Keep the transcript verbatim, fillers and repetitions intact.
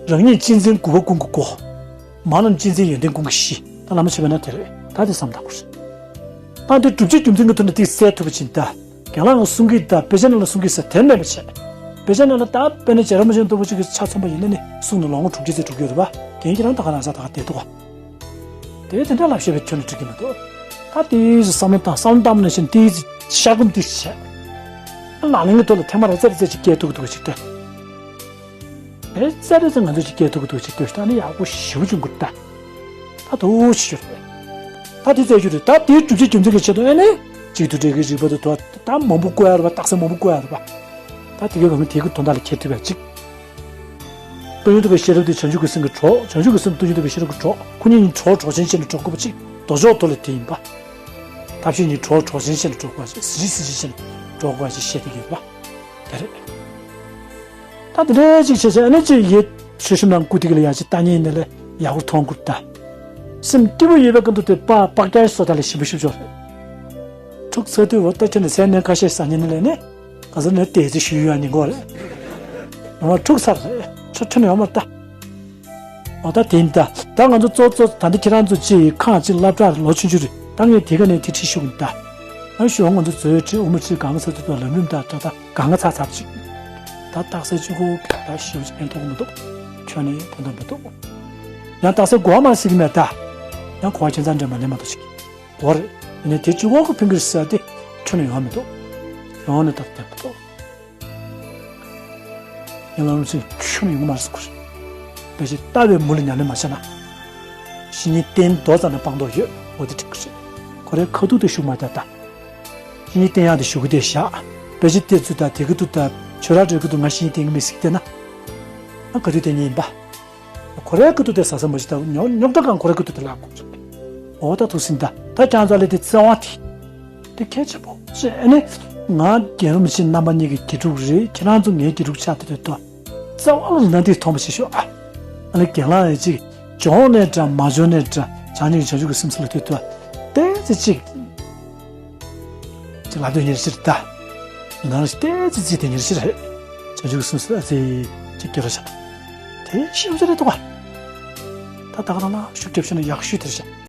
རང་ཉིད་གཅེས་འཛིན་དགུ་པ་ཀུན་གྱི་སྒོ། མ་རྣམས་གཅེས་འཛིན་ཡོན་ཏན་ཀུན་གྱི་གཞི། ད་བླ་མ་མཆོད་པའི་ནང་དེ་རེད། ད་དེ་བསམ་བཏང་དགོས་རེད། ད་དེ་བསྒྲུབ་བྱའི་རྒྱུ་མཚན་གྱི་ཐོག་ནས་དེ་གསལ་ཐུབ་པ་ཕྱིན། ད་རྒན་ལགས་ཀྱི་གསུང་གི་ད་དཔེ་ཆ་ནང་ལ་གསུང་གི་ཟེར་དེ་མེད་པ་བྱས། དཔེ་ཆ་ནང་ལ་ད་དཔེར་ན་རྗེ་རིན་པོ་ཆེ་མདོ་སྡེ་པོ་ཆེ་གི་ཆ་མཚོན་པ་ཡིན་ན་ནི་གསུང་ནས་ལོ་ངོ་དྲུག་ཅུ་ཙམ་འགྲོ་གི་ཡོད་རེད་པ། རྒན་ཁྱེད་རང་ད་ག་ན་ས་ད་ག་བསྡད་འདུག་ག་དེ་དེ་འདྲ་ལབ་ཤེས་པའི་ཁྱོན་ནས་འགྲིག་གི་མི་འདུག་ད་དེའི་བསམ་བློ་བཏང་། བསམ་བློ་བཏང་ནས་བཞིན་དེའི་ཤ་སྐམ་དེ་བྱས། ལག་ལེན་གྱི་ཐོག་ལ་ཐེངས་མ་རེ་ཙམ་རེ་ཙམ་ཅིག་སྐྱེལ་ཐུབ་ཐུབ་ཅིག་སྟེ། རེ་ཙམ་རེ་ཙམ་ང་ཚོས་ཅིག་སྐྱེལ་ཐུབ་ཐུབ་ཅིག་ལྟོས་ཤིག་ད་ནི་ཡག་པོ་ཞེ་པོ་བྱུང་གི་རེད་ད། ད་དུ་ཞིག་རེད། ད་དེ་རྩད་ཞུ་རེད། ད་དེའི་སྒྲུབ་བྱེད་རྒྱུ་མཚན་གྱི་ཆེད་དུ་ཨེ་ནི་གཅིག་ཏུ་འབྲེལ་གྱི་རིགས་པ་དུ་དོ་ད་མང་པོ་བཀོད་ཡ་རེད་པ། རྟགས་གསལ་མང་པོ་བཀོད་ཡ་རེད་པ། ད་དེ་གའི་བ་མི་དེ་གི་དོན་དག་ལ་ཁྱེར་ཐུབ་ཡ་གཅིག་སྟོང་ཉིད་རྟོགས་པའི་ཤེས་རབ་དེ་བྱང་ཆུབ་ཀྱི་སེམས་ཀྱི་གྲོགས། བྱང་ཆུབ་ཀྱི་སེམས་སྟོང་ཉིད་རྟོགས་པའི་ཤེས་རབ་ཀྱི་གྲོགས། ཁོ་གཉིས་གཉིས་གྲོགས་གྲོགས་ཆེན་བྱས་ནས་འགྲོ་དགོས་པ་ཅིག་མདོ་ཕྱོགས་ཐོག་ལ་དེ་ཡིན་པ། ཐབས་ཤེས་གཉིས་གྲོགས་གྲོགས་ཆེན་བྱས་ནས་འགྲོ་དགོས་པ་ཅིག་གཟི་བརྗིད་གཟི་བརྗིད་བྱས་ནས་འགྲོ་དགོས་པ་ཅིག་བཤད་དེ་ཡོད་པ། དེ་རེད། ད་དེ་འདྲའི་ཅིག་བྱས་བྱས་ཨ་ནི་ཅིག་ཡེ་ཆོས་ཞུ་ནང་སྐུ་དེ་ག་ལ་ཡ་ཅིག་ལྟ་ཉན་ནས་ལས་ཡག་པོ་མཐོང་དགོས་ད། སེམས་སྐྱིད་པོ་ཡོད་པའི་ཀུན་ཏུ་དེ་པ་པག་རྒྱ་སོ་ད་ལས་ཞིམ་པོ་ཞིབ་ཆོག་རེད། ཕྲུག་ཚ་དུས་འོ་ད་ཁྱོད་ནས་ཟས་ནས་ཁ་ཤས་ཟ་ཉན་ནས་ལས་ནི། ག་ཚོད་ནས་དེ་ཚོ་ཞུ་ཡོད་ནི་གོ་རེད། ངོ་མ་ཕྲུག་ཚར་རེད། ཁྱོད་ཁྱོད་ནས་ཡོང་མ་ལྟ། འོ་ད་དེ་ཡིན་ད། ད་ང་ཚོ་གཙོ་གཙོ་ད་འདི་ཁྱེད་རང་ཚོ་ཅིག་ཁང་ཅིག་སློབ་གྲྭ་རེད། ལོ་ཆུང་ཆུང་རེད། ད་ངས་དེ་ག་ནས་དེ་ཁྲིད་ཞུ་གི་ཡིན་ད། ང་ཞུ་ང་ཚོ་མཛོད་ཁྲིད་དབུ་མ་ཁྲིད་གང་ག་ཚ་ཚ་ཚ་ལམ་རིམ་ད་ད་ད་གང་ག་ཚ་ཚ་ཅིག་ད་རྟགས་གསལ་གཅིག་གོ་ད་ཞུ་ཅིག་ཕན་ཐོགས་མི་འདུག་ཁྱོད་ནས་ཕན་ཐོགས་མི་འདུག་ཡང་རྟགས་གསལ་གོ་བ་མ་ཟིག་མེད་ད། ཡང་གོ་བ་ཁྱད་མཚར་འདྲ་མ་ལེན་མ་གཏོགས་ཅིག་འོ་རེད། ཡིན་ནའི་དེ་གཅིག་འོག་གི་ཕིང་གིར་ཟེར་དེ་ཁྱོན་ནས་ཡོང་མི་འདུག་ཡོང་ནས་ད་བསྟན་མི་འདུག་ཡང་ལ་ལུང་ཚིག་ཁྱོན་ནས་ཡོང་མ་རེད་ཟེར་གོ་རེད། ཕལ་ཆེར་ལྟ་བའི་མུ་ལ་ཉམས་ལེན་མ་བྱས་ན། བཤེས་གཉེན་བསྟེན་མདོ་ཙམ་ནས་སྤང་མདོག་ཡོད། འོ་དེ་འགྲིག་གི་རེད། ཁོ་རའི་ཁ་ཐུག་དེ་ཞུགས་མ་བསྡད་ད། བཤེས་གཉེན་བསྟེན་ཡག་དེ་ཞུ་གི་དེ་བཞག་ཕལ་ཆེར་དེ་ཚོ་ད་དེ་གི་ཐུག་ད་ཆོས་ར་འབྲེལ་གི་ཐུག་ང་བཤེས་གཉེན་བསྟེན་གི་མེད་ཟིག་བལྟས་ན། ང་ག་དུས་བསྟེན་ཉན་ཡིན་པ། ཁོ་རའི་ཁ་ཐུག་དེ་ཟ་ས་མ་ཞིག་ད་རྙོག་རྙོག་དྲ་གང་ཁོ་རའི་ཁ་ཐུག་དེ་ལབ་དགོས་རེད། འོ་ད་ཐུགས་ཟིན་ད་ད་ཀྱང་ཙ་ལེ་དེ་བརྩེ་བ་དེ། དེ་གལ་ཆེན་པོ་ཅེས་ནི། ང་རྒན་རིན་པོ་ཆེ་རྣམ་པ་གཉིས་ཀྱི་དགེ་ཕྲུག་རེད། ཁྱེད་རང་ཚོ་ངའི་དགེ་ཕྲུག་ཆགས་དེ་དུས་ད། བརྩེ་བ་ལ་ན་འདི་མཐོང་བ་ཞིག་ཤོག་ཨ། ཨ་ནི་རྒན་ལགས་ཡིན་ཅིག་བྱུང་ནས་འདྲ་མ་བྱུང་ནས་འདྲ་བྱང་ཆུབ་བྱང་ཆུབ་ཀྱི་སེམས་སུ་ལ་དུས་ད། ཏོག་ཙམ་ཅིག་ཅིག་ལབ་དུས་ཉེར་ཕྱིར་ད། ནང་ལ་ཏོག་ཙམ་ཅིག་དེ་ཉེར་ཕྱིར་རེད། བྱང་ཆུབ་ཀྱི་སེམས་སུ་ཨ་ཙི་ཅིག་སྐྱེ་རོགས་བྱ། དེ་ཤེས་བྱ་རེད་དོ། ད་ད་ག་རང་ལ་ཤུགས་རྒྱབ་ཤེས་ན་ཡག་ཤོས་དེར་བྱ།